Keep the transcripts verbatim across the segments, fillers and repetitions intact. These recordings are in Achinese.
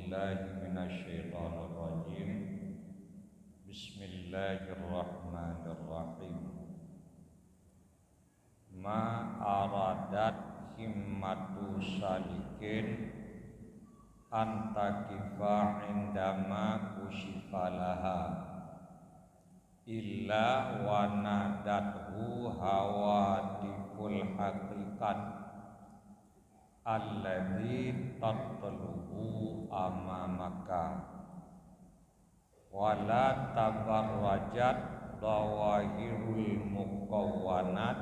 Billahi minasyaitonir rajim. Bismillahirrahmanirrahim. Ma aradat himmatu salikin an taqifa indama kusyifa laha, illa wa nadathu hawatiful haqiqat alladzi tatlubu amamaka. Wala tabarrajat dhawahirul mukawwanat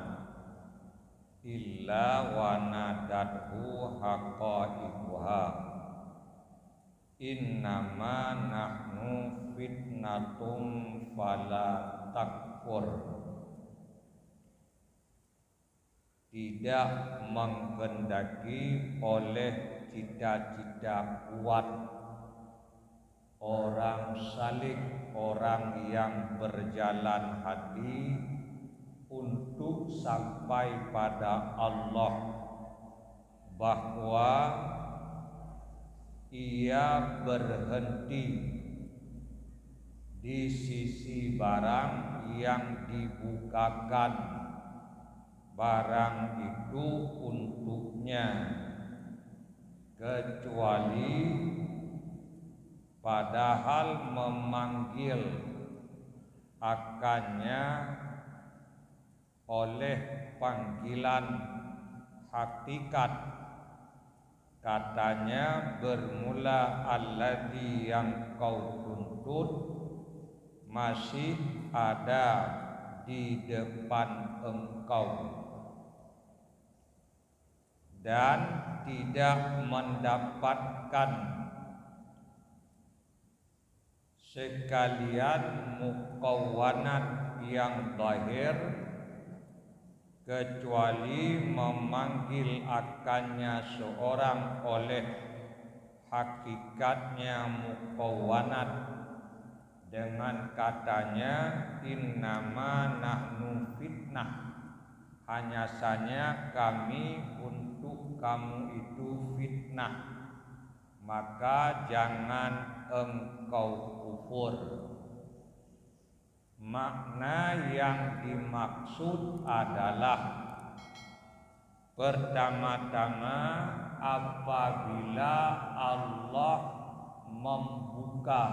illa wa nadathu haqaiquha. Innama nahnu fitnatum fala takfur. Tidak menghendaki oleh cita-cita kuat orang salik, orang yang berjalan hati untuk sampai pada Allah, bahwa ia berhenti di sisi barang yang dibukakan barang itu untuknya, kecuali padahal memanggil akannya oleh panggilan hakikat. Katanya bermula alladzi yang kau tuntut masih ada di depan engkau, dan tidak mendapatkan sekalian mukawwanat yang zahir, kecuali memanggil akannya seorang oleh hakikatnya mukawwanat, dengan katanya, "Innama nahnu fitnah." Hanya saja kami untuk kamu itu fitnah, maka jangan engkau kufur. Makna yang dimaksud adalah, pertama-tama, apabila Allah membuka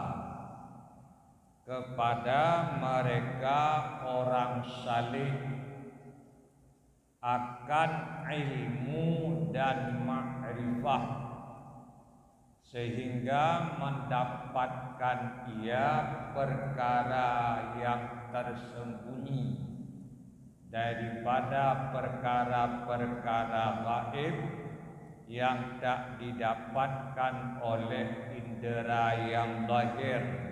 kepada mereka orang saleh akan ilmu dan makrifah, sehingga mendapatkan ia perkara yang tersembunyi daripada perkara-perkara gaib yang tak didapatkan oleh indera yang zahir.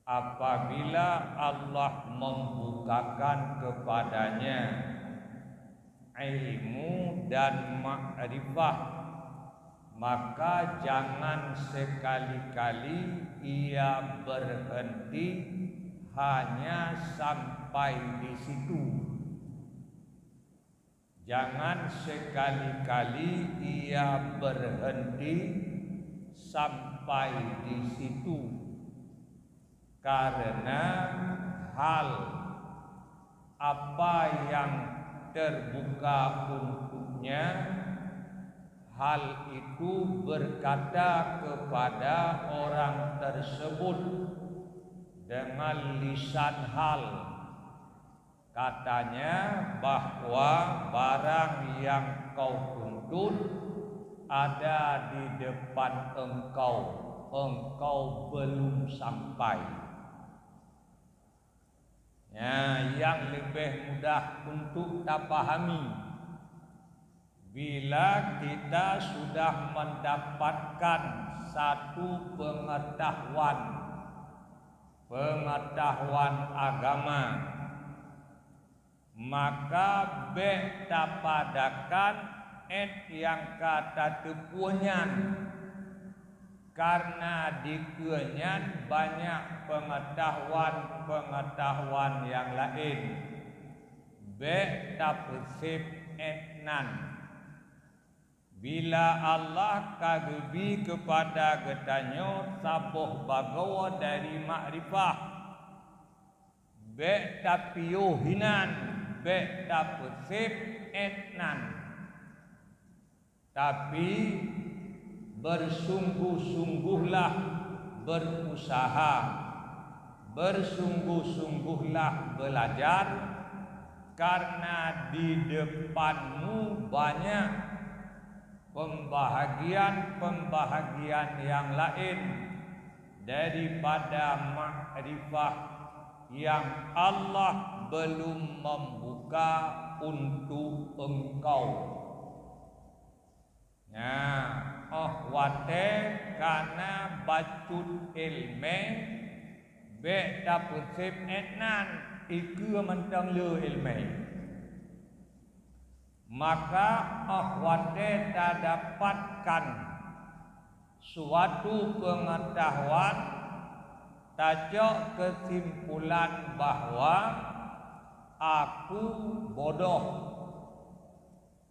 Apabila Allah membukakan kepadanya ilmu dan makrifah, maka jangan sekali-kali ia berhenti hanya sampai di situ. Jangan sekali-kali ia berhenti sampai di situ, karena hal apa yang terbuka untuknya, hal itu berkata kepada orang tersebut dengan lisan hal, katanya bahwa barang yang kau tuntut ada di depan engkau, engkau belum sampai. Ya, yang lebih mudah untuk tapahami, bila kita sudah mendapatkan satu pengetahuan, pengetahuan agama, maka bék tapadakan ét nyang ka tateupeue nyan, karna dikeue nyan banyak pengetahuan-pengetahuan nyang laén. Bék tapeusép ét nan. Bila Allah ka geubi keupada geutanyoe saboh bagoe dari makrifah, bék tapiôh hinan, bék tapeuséb étnan. Tapi, beusunggoh-sunggohlah beureusaha, beusunggoh-sunggohlah beulajar, kareuna di depanmu banyak peumbahagian-peumbahagian nyang laén daripada makrifah nyang Allah beulom meubuka untuk engkau. Nyan, óh watée kana bacut iéleumé, bék tapeuséb étnan, ikeue mantong le iéleumé. Maka óh watée tadapatkan suatu peungeutahuan, tacok keusimpulan bahwa aku bodoh.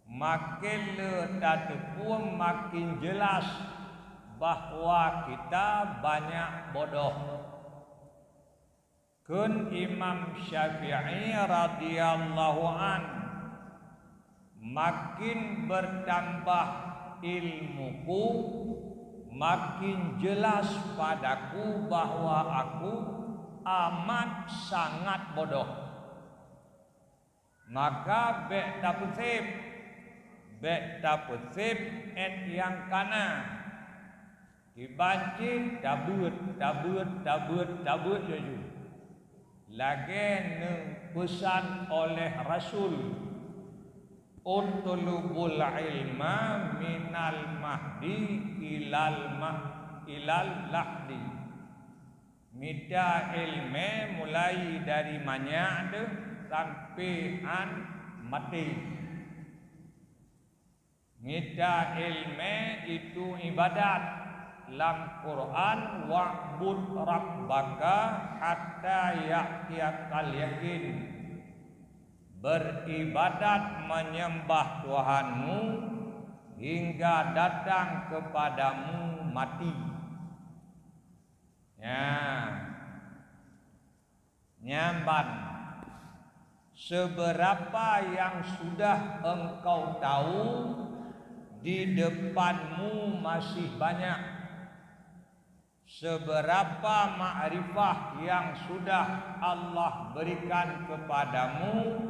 Maken le tateupeue maken jeulaih bahwa kita banyak bodoh. Kheun Imam Syafi'i radhiyallahu anh, "Makin bertambah ilmuku, makin jelas padaku bahwa aku amat sangat bodoh." Maka bék tapeuséb, bék tapeuséb ét nyang kana. Kiban cit tabeuet, tabeuet, tabeuet, tabeuet laju. Lagée neupeusan oleh Rasul, "Utlubul ilma minal mahdi ilal mah-, ilal lahdi." Mita iéleumé mulai dari manyak deuh sampoe án maté. Mita iéleumé itu iébadat. Lam Quran, "Wa'bud rabbaka hatta ya'tiyakal yakin." Beribadat, menyembah Tuhanmu hingga datang kepadamu mati. Nyan. Nyan ban, seubeurapa nyang sudah engkau tahu, di depanmu masih banyak. Seubeurapa makrifah nyang sudah Allah beurikan keupadamu,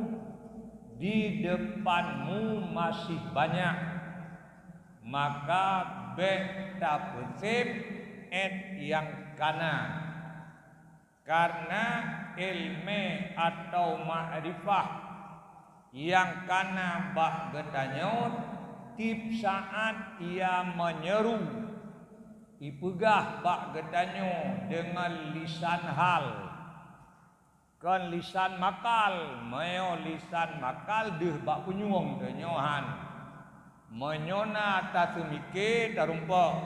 di depanmu masih banyak. Maka bék tapeuséb ét nyang kana. Kareuna iéleumé atawa makrifah nyang kana bak geutanyoe, tieb saát ia meunyeru, ipeugah bak geutanyoe deungon lisan hal. Kon lisan makal, meunyoe lisan makal deuh bak punyueng, tanyoe han. Meunyoe na taseumike, tarumpok.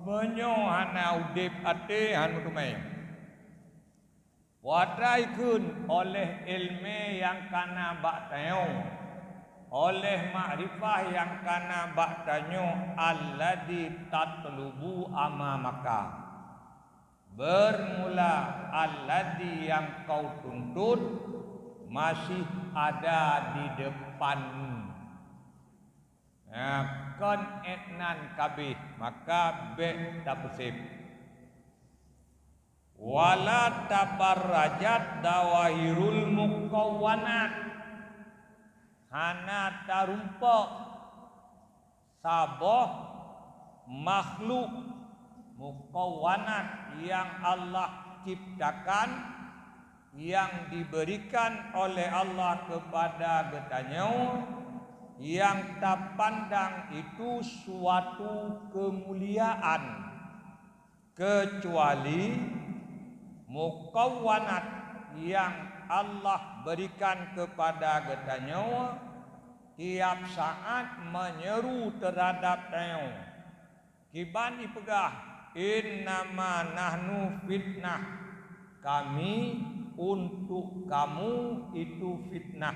Meunyoe hana udeb até, han meuteumé. Watée kheun oleh iéleumé nyang kana bak tanyoe, oleh makrifah nyang kana bak tanyoe, alladzi tatlubu amamaka. Bermula alladzi nyang kau tuntut masih ada di depanmu. Nah, kon étnan kabeh, maka bék tapeuséb. Wala tabarrajat dawahirul mukawwanat. Hana tarumpok saboh makhluk mukawwanat nyang Allah ciptakan, nyang diberikan oleh Allah kepada geutanyoe, nyang tapandang itu suatu keumuliaan. Keucuali mukawwanat nyang Allah beurikan keupada geutanyoe tiab saát meunyeru teuradab tanyoe. Kiban ipeugah, "Innama nahnu fitnah," kami untuk kamu itu fitnah.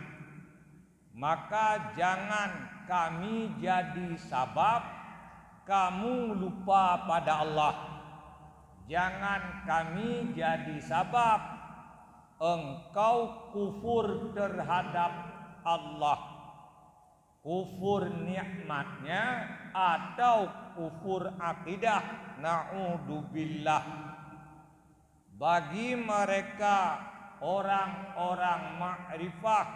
Maka jangan kami jadi sabab kamu lupa pada Allah. Jangan kami jadi sabab engkau kufur terhadap Allah, kufur nikmatnya atau kufur akidah. Na'udzubillah. Bagi mereka orang-orang makrifah,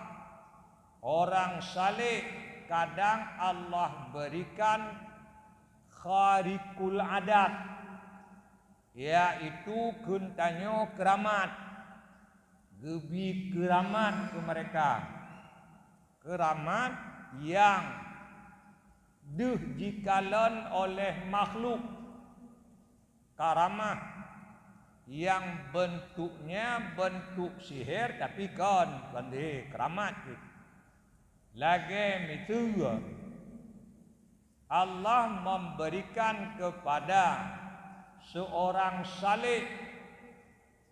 orang saleh, kadang Allah berikan kharikul adat, yaitu kheun tanyoe keuramat, geubi keuramat keu mereka. Keuramat nyang deuh jikalon oleh makhluk. Karamah nyang beuntuknya beuntuk sihir, tapi kon, kon deh, keuramat cit. Lagée miseue, Allah memberikan kepada seorang saleh,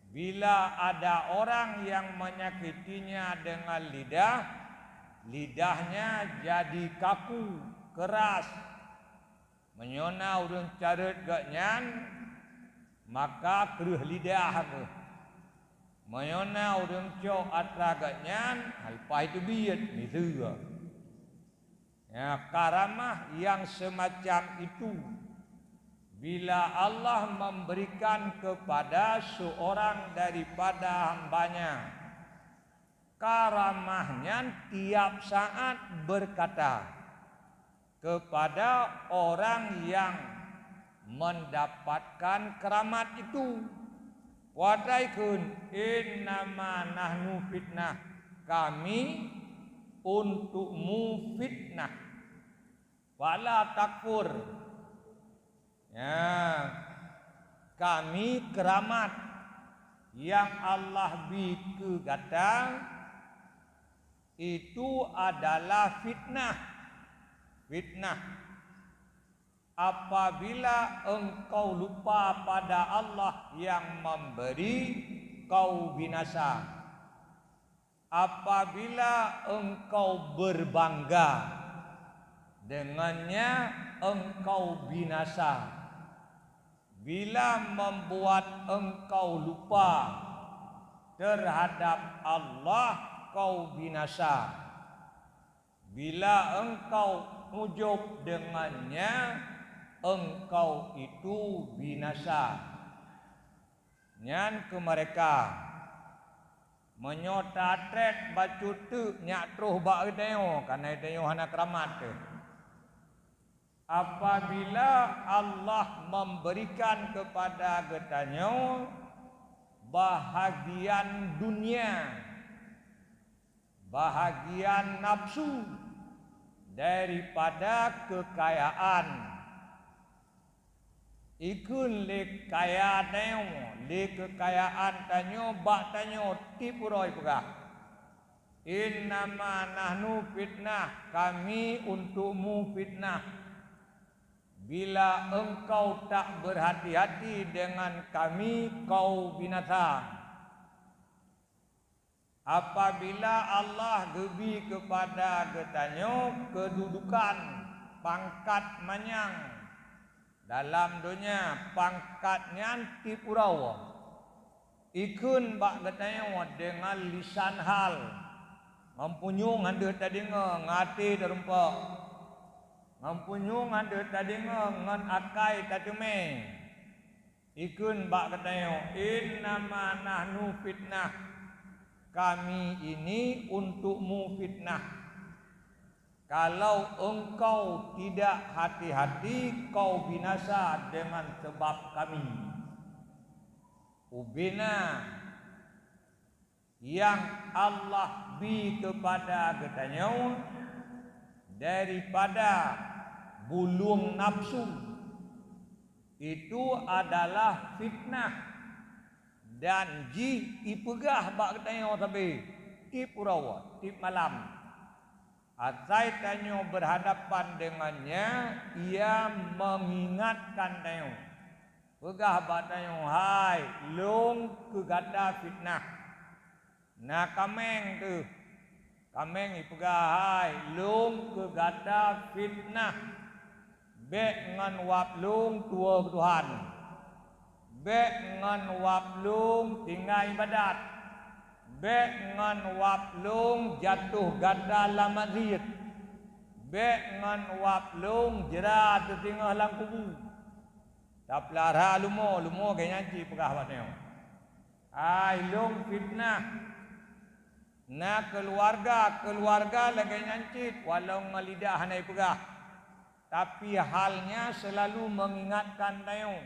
bila ada orang yang menyakitinya dengan lidah, lidahnya jadi kaku, keras. Meunyoe na ureuëng careuet gobnyan, maka kreueh lidah kheueh. Meunyoe na ureuëng cok atra gobnyan, leupah teubiet, miseue. Ya, karamah yang semacam itu, bila Allah memberikan kepada seorang daripada hamba-Nya, karamah nyan tiap saat berkata kepada orang yang mendapatkan keramat itu, watée kheun, "Innama nahnu fitnah," kami untukmu fitnah. "Fala takfur," ya, kami keramat yang Allah bi keu gata, itu adalah fitnah. Fitnah. Apabila engkau lupa pada Allah yang memberi, kau binasa. Apabila engkau berbangga, dengannya engkau binasa. Bila membuat engkau lupa terhadap Allah, kau binasa. Bila engkau ujub dengannya, engkau itu binasa. Nyan keu mereka, meunyoe tatrét bacut teuk nyak troh bak geutanyoe, kareuna geutanyoe hana keuramat teuh. Apabila Allah memberikan kepada geutanyoe bahagian dunia, bahagian nafsu daripada kekayaan, ikheun lé kaya tanyoe, lé kekayaan tanyoe bak tanyoe tieb uroe peugah, "Innama nahnu fitnah," kami untukmu fitnah. Bila engkau tak berhati-hati dengan kami, kau binasa. Apabila Allah geubi keupada geutanyoe keududukan pangkat manyang dalam donya, pangkat nyan tieb uroe, ikheun bak geutanyoe deungon lisan hal, "Ngon punyueng hana deuek tadeungoe, ngon até tarumpok. Ngon punyueng hana deuek tadeungoe, ngon akai tateumé." Ikheun bak geutanyoe, "Innama nahnu fitnah," kami ini untukmu fitnah. Kalau engkau tidak hati-hati, kau binasa dengan sebab kami. Ubena nyang Allah bi keupada geutanyoe daripada bulueng nafsu, itu adalah fitnah, dan jih ipeugah bak geutanyoe sabe tieb uroe, tieb malam. Asai tanyoe berhadapan dengannya, ia mengingatkan tanyoe, peugah bak tanyoe, "Hai, lôn keu gata fitnah. Na kaméng teuh, Tameng ipeugah, "Hai, lôn keu gata fitnah. Bék ngon wab lôn tuwoe Tuhan. Bék ngon wab lôn tinggai iébadat. Bék ngon wab lôn jatoh gata lam maksiet. Bék ngon wab lôn jra teusingoh lam kubu." Tapeulara leumo, leumo lagée nyan cit peugah bak nyoe, "Hai, lôn fitnah. Na keuluwarga, keuluwarga lagée nyan cit, walau ngon lidah hana ipeugah, tapi hal nyan seulalu meungingatkan tanyoe,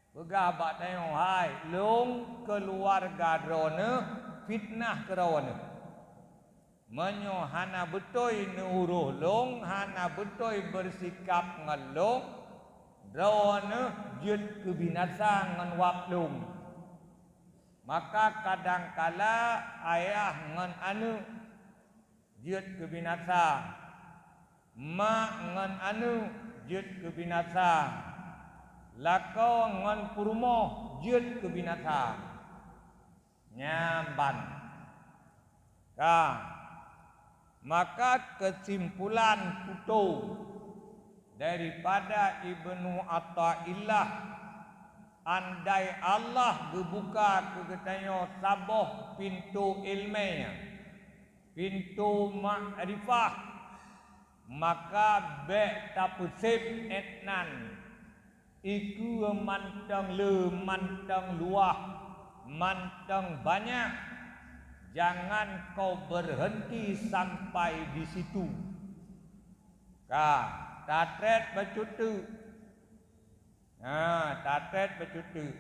peugah bak tanyoe, 'Hai, lôn keuluwarga droeneueh fitnah keu droeneueh. Meunyoe hana beutôi neuuroh lôn, hana beutôi beusikab ngon lôn, droeneueh jeuet keu binasa ngon wab lôn.' Maka kadangkala ayah ngon aneuëk jeuet keu binasa, mak ngon aneuëk jeuet keu binasa, lakoe ngon peurumoh jeuet keu binasa." Nyan ban. Ka, maka keusimpulan tutoe daripada Ibnu Athaillah, andai Allah geubuka keu geutanyoe saboh pintoe iéleumé nyan, pintoe makrifah, maka bék tapeuseb ék nan, ikeue mantong le, mantong luwah, mantong banyak, jangan kau berhenti sampai di situ. Ka, tatrét bacut teuk. Ha, tatrét bacut teuk.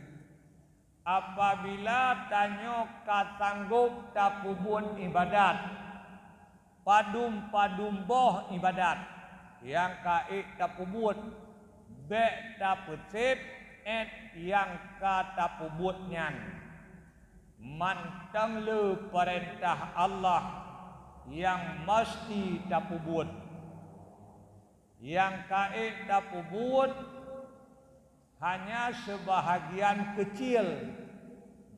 Apabila tanyoe ka sanggob tapeubuet iébadat, padum-padum boh iébadat nyang ka ék tapeubuet, bék tapeuseb ék nyang ka tapeubuet nyan. Mantong le peurintah Allah nyang meuseuti tapeubuet. Nyang ka ék tapeubuet hanya seubahagian keucil,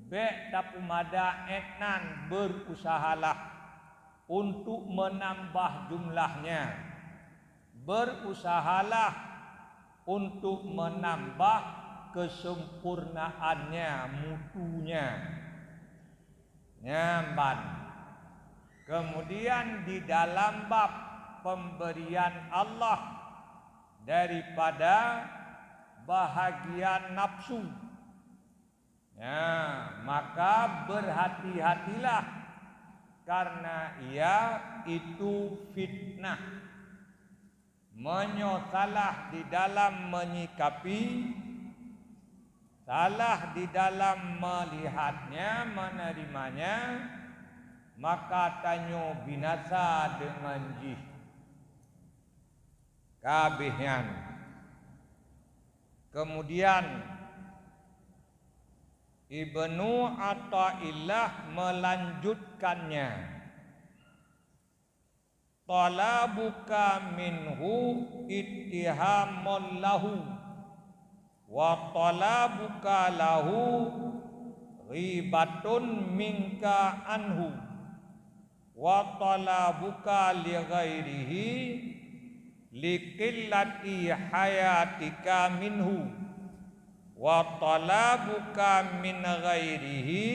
bék tapeumada ék nan, beurusahalah untuk meunambah jumlahnya. Beurusahalah untuk meunambah keuseumpurnaannya, mutunya. Nyan ban. Keumudian di dalam bab peumberian Allah daripada bahagian nafsu, ya, maka beurhati-hatilah, kareuna ia itu fitnah. Meunyoe salah di dalam meunyikapi, salah di dalam meulihatnya, meunerimanya, maka tanyoe binasa deungon jih. Ka abéh nyan. Keumudian, Ibnu Athaillah meulanjutkannya, "Talabuka minhu ittihamul lahu, wa talabuka lahu ghibatun minka anhu, wa talabuka li ghairihi liqillati hayatika minhu, wa talabuka min ghairihi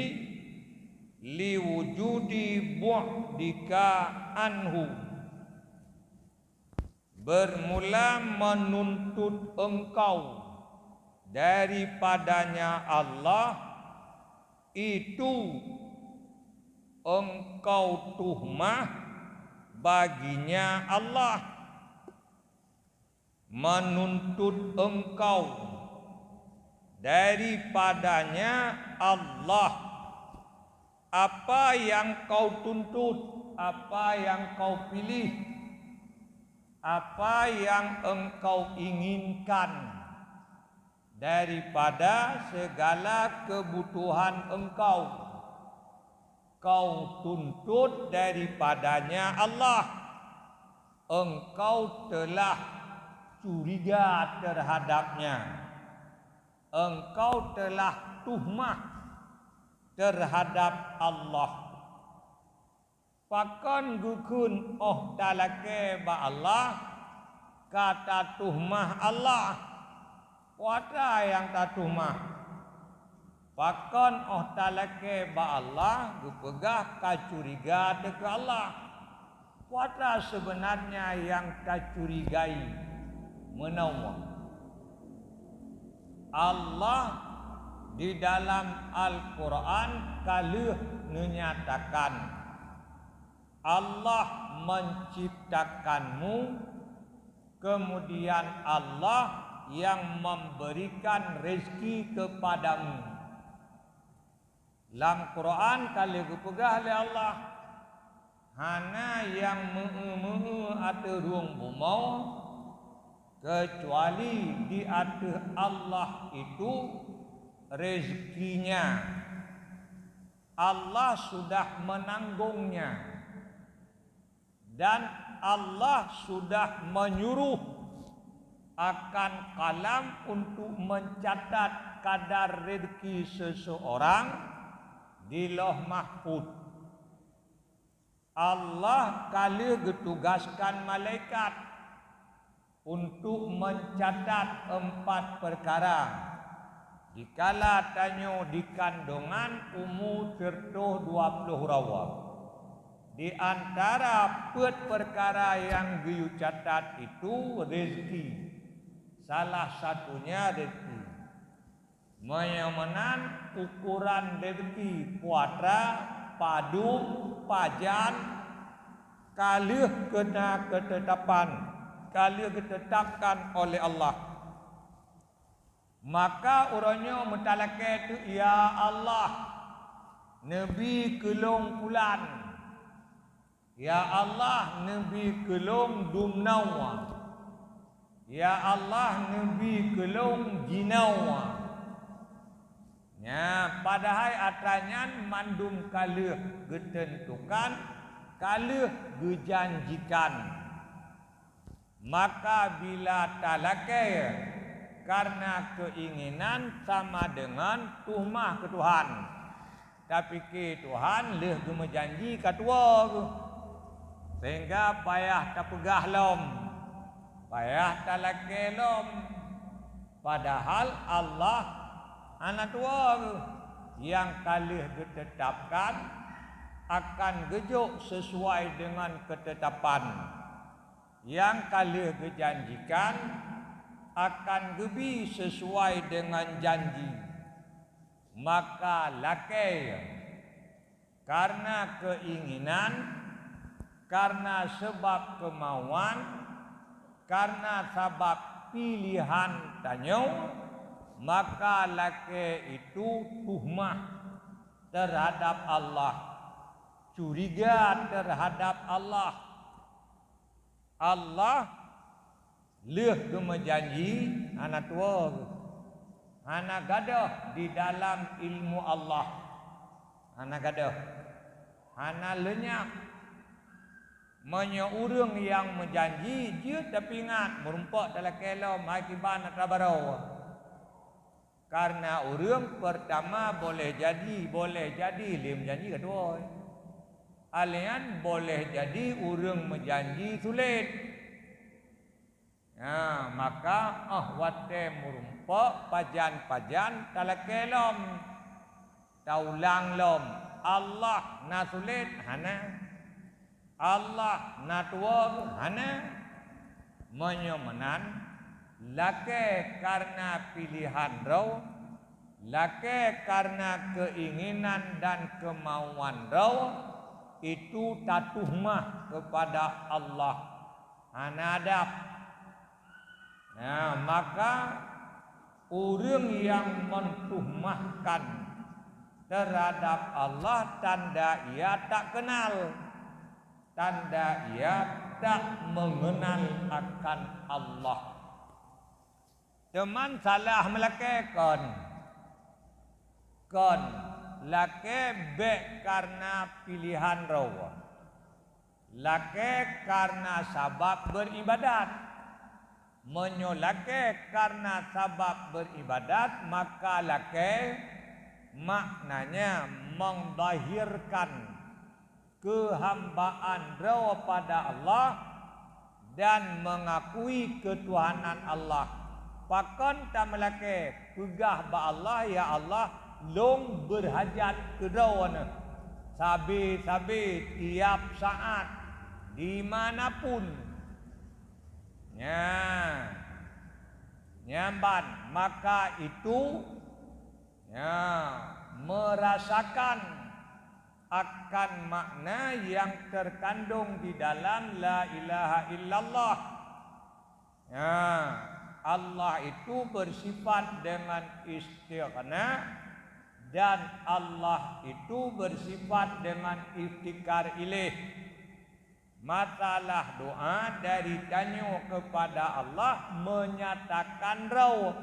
liwujudi bu'dika anhu." Bermula menuntut engkau daripadanya Allah, itu engkau tuhmah baginya Allah. Menuntut engkau daripadanya Allah. Apa nyang kau tuntut, apa nyang kau piléh, apa nyang engkau inginkan daripada segala keubutuhan engkau, kau tuntut daripadanya Allah, engkau telah curiga terhadapnya, engkau telah tuhmah terhadap Allah. Pakon geukheun óh talakée bak Allah, ka tatuhmah Allah? Peue atra nyang tatuhmah? Pakon óh talakée bak Allah geupeugah ka curiga teuh keu Allah? Peue atra seubeunarnya nyang tacurigai? Meunoe, Allah di dalam Al-Quran ka lheueh neunyatakan, Allah menciptakanmu, kemudian Allah yang memberikan rezeki kepadamu. Lam Quran ka lheueh geupeugah lé Allah, hana nyang meu-eu-meu ateueh rhueng bumoe, kecuali di ateueh Allah itu rezekinya. Allah sudah menanggungnya. Dan Allah sudah menyuruh akan kalam untuk mencatat kadar rezeki seseorang di Lauh Mahfuz. Allah ka lheueh geutugaskan malaikat untuk mencatat empat perkara dikala tanyoe di kandongan umu seratus dua puluh rawa. Di antara peuet perkara nyang geuyue catat itu rezeki. Salah satunya rezeki. Meunyoe meunan, ukuran rezeki peue atra, padum, pajan, ka lheueh keuna keutetapan, ka lheueh geutetapkan oleh Allah. Maka uroe nyoe meutalakée teuk, "Ya Allah, neubi keu lôn pulan. Ya Allah, neubi keu lôn dumnoe. Ya Allah, neubi keu lôn jinoe." Nyan, padahai atra nyan mandum ka lheueh geuteuntukan, ka lheueh geujanjikan. Maka bila talakée kareuna keuinginan sama deungon tuhmah keu Tuhan. Tapike Tuhan lheueh geumeujanji ka tuwoe geuh, sehingga payah tapeugah lom, payah talakée lom, padahal Allah hana tuwoe geuh. Nyang ka lheueh geutetapkan akan geujok sisuai deungon keutetapan. Nyang ka lheueh geujanjikan akan geubi sisuai deungon janji. Maka lakée kareuna keuinginan, kareuna seubab keumauan, kareuna sabab piléhan tanyoe, maka lakée itu tuhmah teuhadab Allah, curiga teuhadab Allah. Allah lheueh geumeujanji hana tuwoe geuh, hana gadôh di dalam ilmu Allah, hana gadôh, hana leunyap. Meunyoe ureuëng nyang meujanji jeuet tapeuingat, meurumpok talakée lom, hai kiban atra barô. Kareuna ureuëng peurtama boleh jadi, boleh jadi lé meujanji ka tuwoe. Alèh nyan boleh jadi ureuëng meujanji sulet. Nah, maka óh watée meurumpok pajan-pajan talakée lom, taulang lom, Allah na sulet? Hana. Allah na tuwoe? Hana. Meunyoe meunan, lakée kareuna piléhan droe, lakée kareuna keuinginan dan keumauan droe, itu tatuhmah keupada Allah, hana adab. Nah, maka ureuëng nyang meutuhmahkan teuhadab Allah tanda ia tak keunal, tanda ia tak meungeunal akan Allah. Teuma salah meulakée kon. Kon, lakée bék kareuna piléhan droe. Lakée kareuna sabab beuribadat. Meunyoe lakée kareuna sabab beuribadat, maka lakée maknanya mendahirkan keuhambaan droe pada Allah dan meungakui keutuhanan Allah. Pakon tameulakée peugah bak Allah, "Ya Allah, lôn beurhajat keu Droeneueh," sabe-sabe, tiab saát, di mana pun. Nyan, nyan ban, maka itu, ya, merasakan akan makna yang terkandung di dalam la ilaha illallah. Ya, Allah itu bersifat dengan istighna dan Allah itu bersifat dengan iftikar ilaih. Masalah doa dari tanyoe kepada Allah menyatakan droe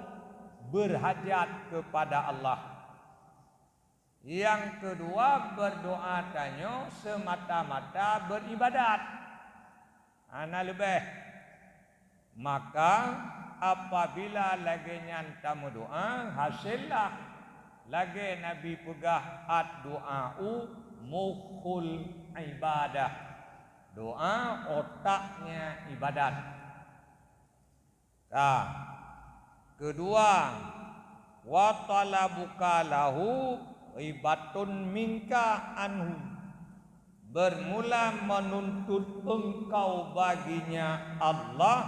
beurhajat kepada Allah. Nyang keudua, berdoa tanyoe semata-mata beuribadat, hana leubeh. Maka, apabila lagée nyan tameudoa, hasillah lagée Nabi peugah, "Ad-du'a'u mukhul ibadah." Doa otaknya ibadat. Ka. Keudua, "Wa talabuka lahu ibatun minka anhu." Bermula menuntut engkau baginya Allah,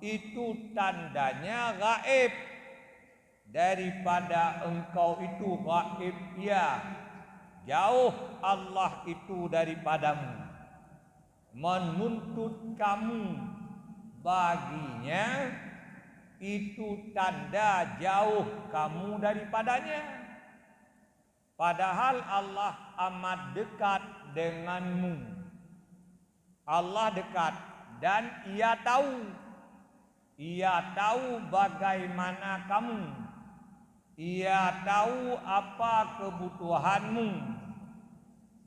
itu tandanya gaib. Daripada engkau itu gaib, ya, jauh Allah itu daripadamu. Menuntut kamu baginya, itu tanda jauh kamu daripadanya. Padahal Allah amat dekat denganmu. Allah dekat dan Ia tahu. Ia tahu bagaimana kamu. Ia tahu apa kebutuhanmu.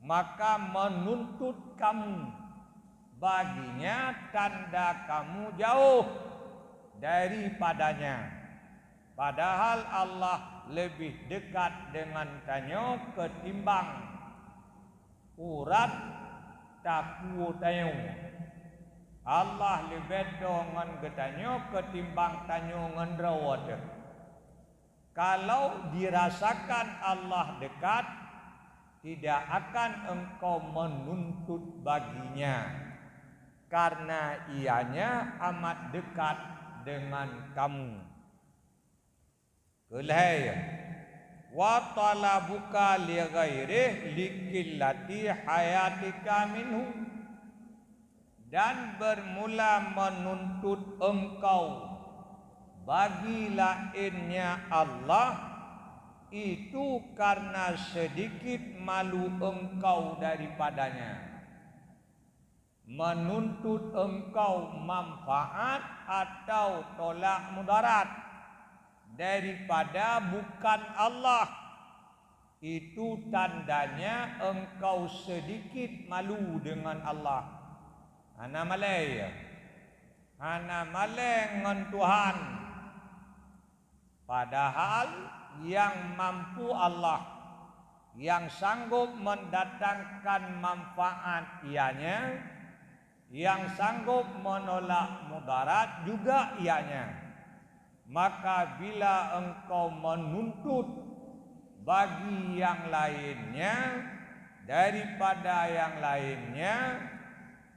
Maka menuntut kamu baginya tanda kamu jauh daripadanya. Padahal Allah lebih dekat dengan tanyoe ketimbang urat takue tanyoe. Allah leubeh toe ngon geutanyoe ketimbang tanyoe ngon droe teuh. Kalau dirasakan Allah dekat, tidak akan engkau menuntut baginya, karena Ianya amat dekat dengan kamu. Keulhèe, "Wa talabuka li ghairih likillati hayatika minhu." Dan bermula menuntut engkau bagi lainnya Allah, itu karena sedikit malu engkau daripadanya. Menuntut engkau manfaat atau tolak mudarat daripada bukan Allah, itu tandanya engkau sedikit malu dengan Allah. Hana malèe, ya. Hana malèe ngon Tuhan. Padahal nyang mampu Allah, nyang sanggob mendatangkan manfaat Ianya, nyang sanggob menolak mudarat juga Ianya. Maka bila engkau menuntut bagi nyang lainnya daripada nyang lainnya,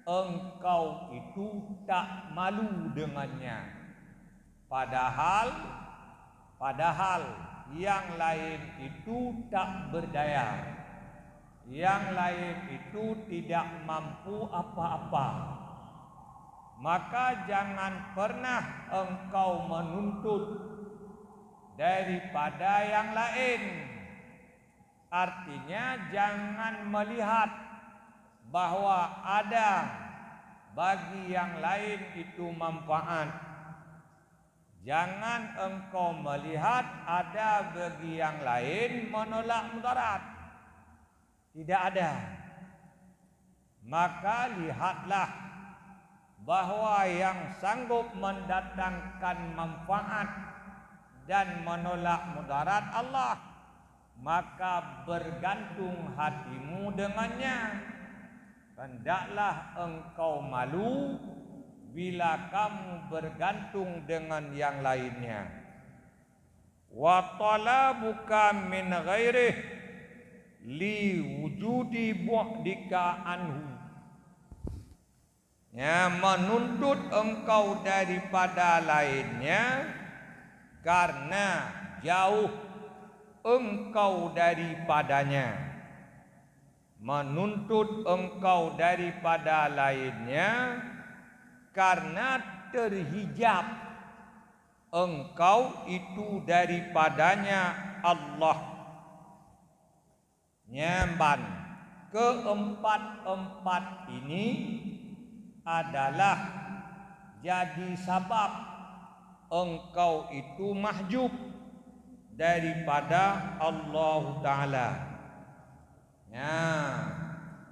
engkau itu tak malu dengannya. Padahal, padahal nyang laén itu tak beudaya, nyang laén itu tidak mampu apa-apa. Maka jangan pernah engkau menuntut daripada nyang laén. Artinya, jangan melihat bahwa ada bagi nyang laén itu manfaat. Jangan engkau melihat ada bagi nyang laén menolak mudarat. Tidak ada. Maka lihatlah bahwa nyang sanggob mendatangkan manfaat dan menolak mudarat Allah, maka bergantung hatimu dengannya. Hendaklah engkau malu bila kamu bergantung dengan yang lainnya. Wa talabuka min ghairih li wujudi bu'dika anhu. Ya, menuntut engkau daripada lainnya karena jauh engkau daripadanya. Menuntut engkau daripada lainnya karena terhijab engkau itu daripadanya Allah. Nyang ban, keempat-empat ini adalah jadi sabab engkau itu mahjub daripada Allahu Ta'ala. Nah,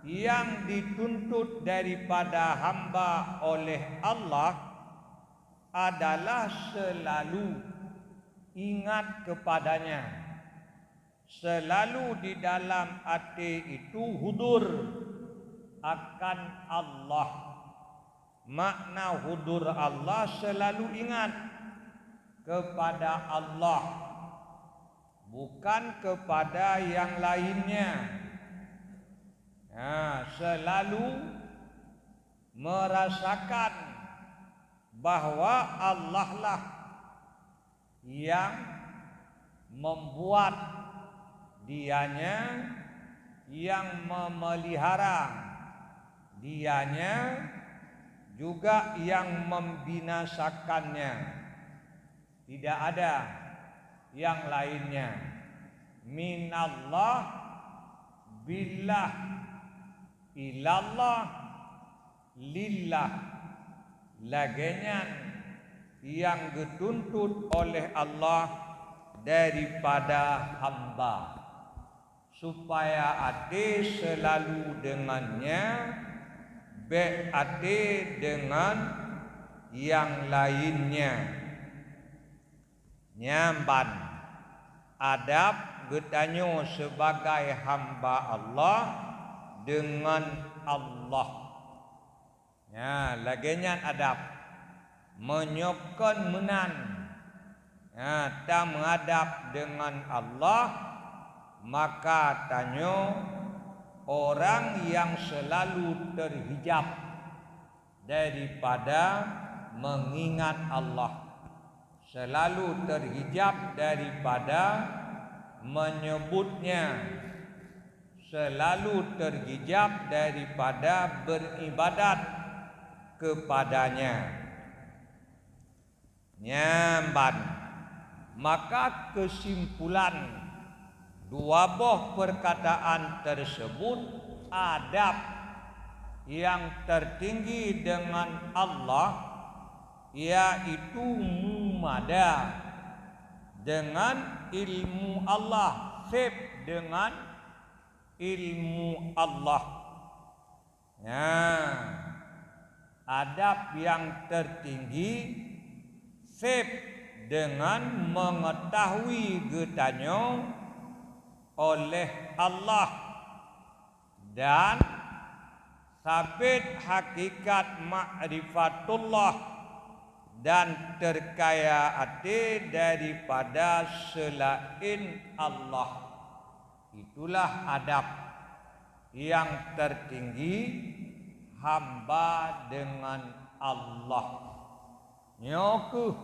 yang dituntut daripada hamba oleh Allah adalah selalu ingat kepadanya, selalu di dalam até itu hudur akan Allah. Makna hudur Allah, selalu ingat kepada Allah, bukan kepada yang lainnya. Nah, selalu merasakan bahwa Allah lah yang membuat, Dianya yang memelihara, Dianya juga yang membinasakannya. Tidak ada yang lainnya. Minallah, billah, ilallah, lillah. Lagée nyan nyang geutuntut oleh Allah daripada hamba, supaya até seulalu deungon Nya, bék até deungon nyang laén nyan. Nyan ban adab geutanyoe sibagai hamba Allah deungon Allah. Nyan, lagée nyan adab. Meunyoe kon meunan, nyan, tameuadab deungon Allah, maka tanyoe orang nyang seulalu teuhijab daripada meungingat Allah, seulalu teuhijab daripada meunyeubut-Nya, seulalu teuhijab daripada beuribadat kepada-Nya. Nyan ban, maka keusimpulan dua boh peurkataan teuseubut, adab nyang teutinggi deungon Allah, yaitu mumada deungon ilmu Allah, seb deungon ilmu Allah. Nyan, adab nyang teutinggi seb deungon meungeutahui geutanyoe oleh Allah dan sabet hakikat makrifatullah dan teukaya até daripada seulaén Allah. Itulah adab nyang teutinggi hamba deungon Allah. Nyoe kheueh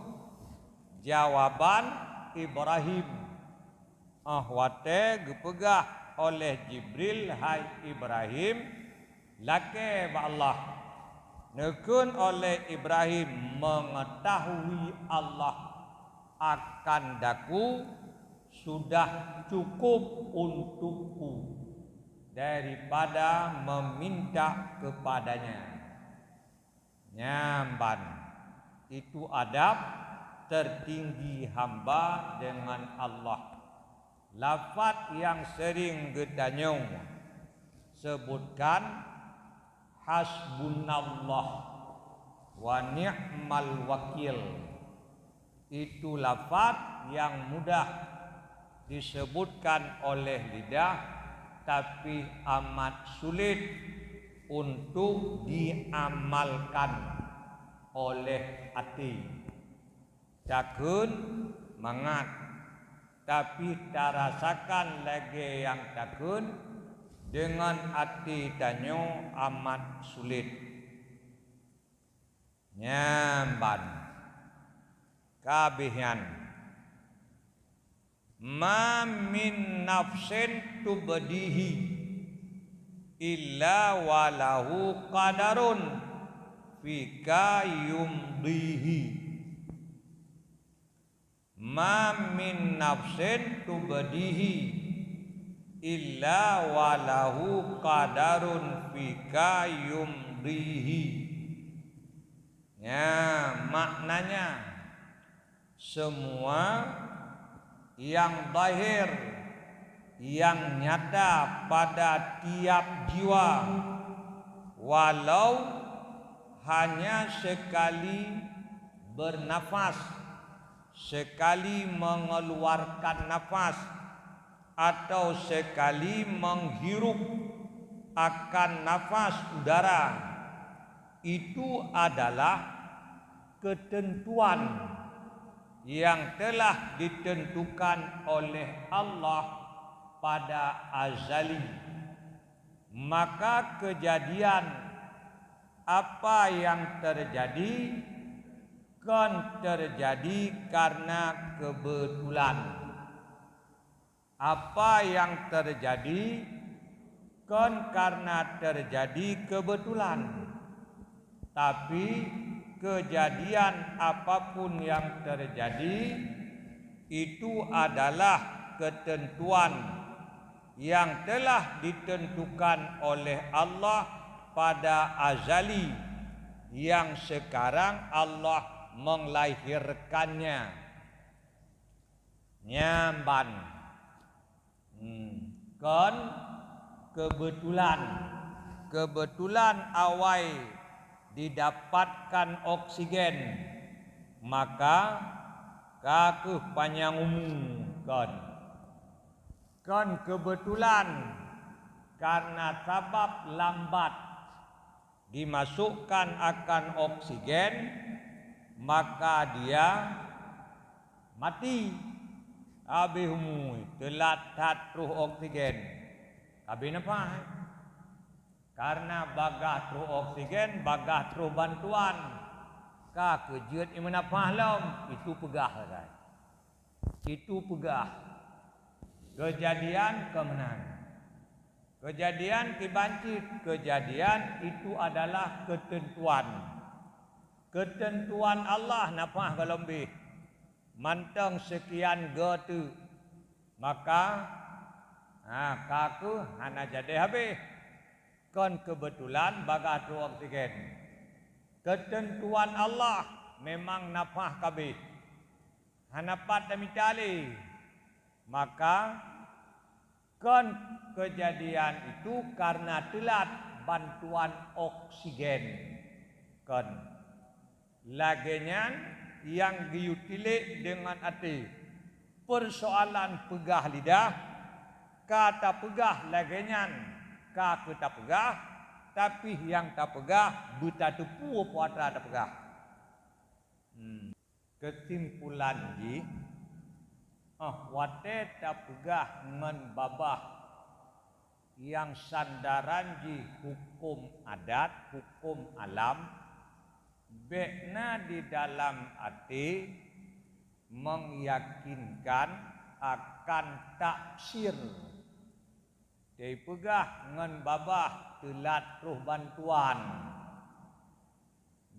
jawaban Ibrahim. Óh watée geupeugah oleh Jibril, "Hai Ibrahim, lakée bak Allah." Neukheun oleh Ibrahim, "Meungeutahui Allah akan daku sudah cukup untukku daripada meuminta kepada-Nya." Nyan ban, itu adab teutinggi hamba deungon Allah. Lafaz nyang seuring geutanyoe seubutkan, "Hasbunallah wa ni'mal wakil." Itu lafaz nyang mudah diseubutkan oleh lidah, tapi amat sulet untuk diamalkan oleh até. Takheun mangat, tapi tarasakan lagée nyang takheun deungon até tanyoe amat sulet. Nyan ban. Ka abéh nyan, "Ma min nafsin tubdihi illa walahu qadarun fika yumdihi." "Ma min nafsin tubdihi illa walahu qadarun fika yumdihi." Ya, maknanya, semua yang zahir, yang nyata pada tiap jiwa, walau hanya sekali bernafas, sekali mengeluarkan nafas, atau sekali menghirup akan nafas udara, itu adalah ketentuan yang telah ditentukan oleh Allah pada azali. Maka kejadian apa yang terjadi kon terjadi karena kebetulan. Apa yang terjadi kon karena terjadi kebetulan, tapi kejadian apapun yang terjadi, itu adalah ketentuan yang telah ditentukan oleh Allah pada azali, yang sekarang Allah melahirkannya. Nyan ban. Hmm. Kon kebetulan. Kebetulan awai didapatkan oksigen, maka ka kheueh panyang umu, kon. Kon kebetulan, karena sabab lambat dimasukkan akan oksigen, maka dia mati. Habéh umu, teulat that troh oksigen. Habéh nafah. Karena bagaih troh oksigen, bagaih troh bantuan. Ka keujeuet imeunafah lom, itu peugah sagai. Itu peugah. Kejadian keuh meunan. Kejadian kiban cit, kejadian itu adalah ketentuan. Ketentuan Allah nafah gohlom beh. Mantong sekian go teuk. Maka, ha, ka kheueh hana jadi habéh. Kon kebetulan bagaih troh oksigen. Ketentuan Allah memang nafah ka beh. Hana pat tamita lé. Maka, kon kejadian itu karena teulat bantuan oksigen. Kon. Lagée nyan nyang geuyue tilék deungon até. Peusoalan peugah lidah, ka tapeugah lagée nyan, ka kheueh tapeugah, tapi nyang tapeugah beutateupeue peue atra tapeugah. Hmm. Keusimpulan jih, óh watée tapeugah ngon babah nyang sandaran jih huköm adat, huköm alam, bék na di dalam até meuyakinkan akan taksir. Teupeugah ngon babah teulat troh bantuan.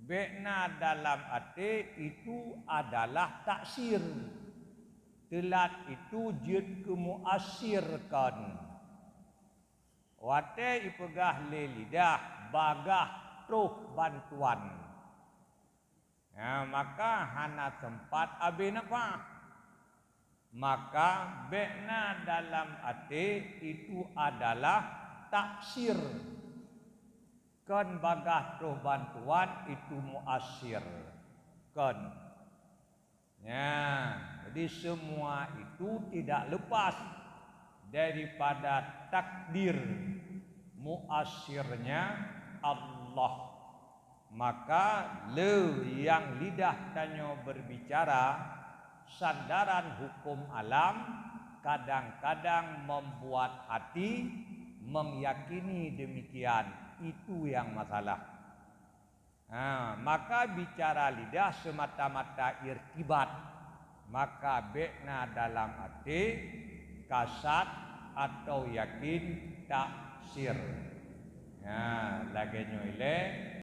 Bék na dalam até itu adalah taksir. Teulat itu jeuet keu muasir kon. Watée ipeugah lé lidah bagaih troh bantuan. Nah, maka hana teumpat abéh nafah. Maka bék na dalam até itu adalah taksir. Kon bagaih troh bantuan itu muasir. Kon. Nah, jadi semua itu tidak lepas daripada takdir muasirnya Allah. Maka le nyang lidah tanyoe berbicara, sandaran hukum alam, kadang-kadang membuat hati meyakini demikian. Itu yang masalah. Ha, maka bicara lidah semata-mata irtibat, maka bék na dalam até kasat atau yakin taksir. Ha, lagée nyoe ilée,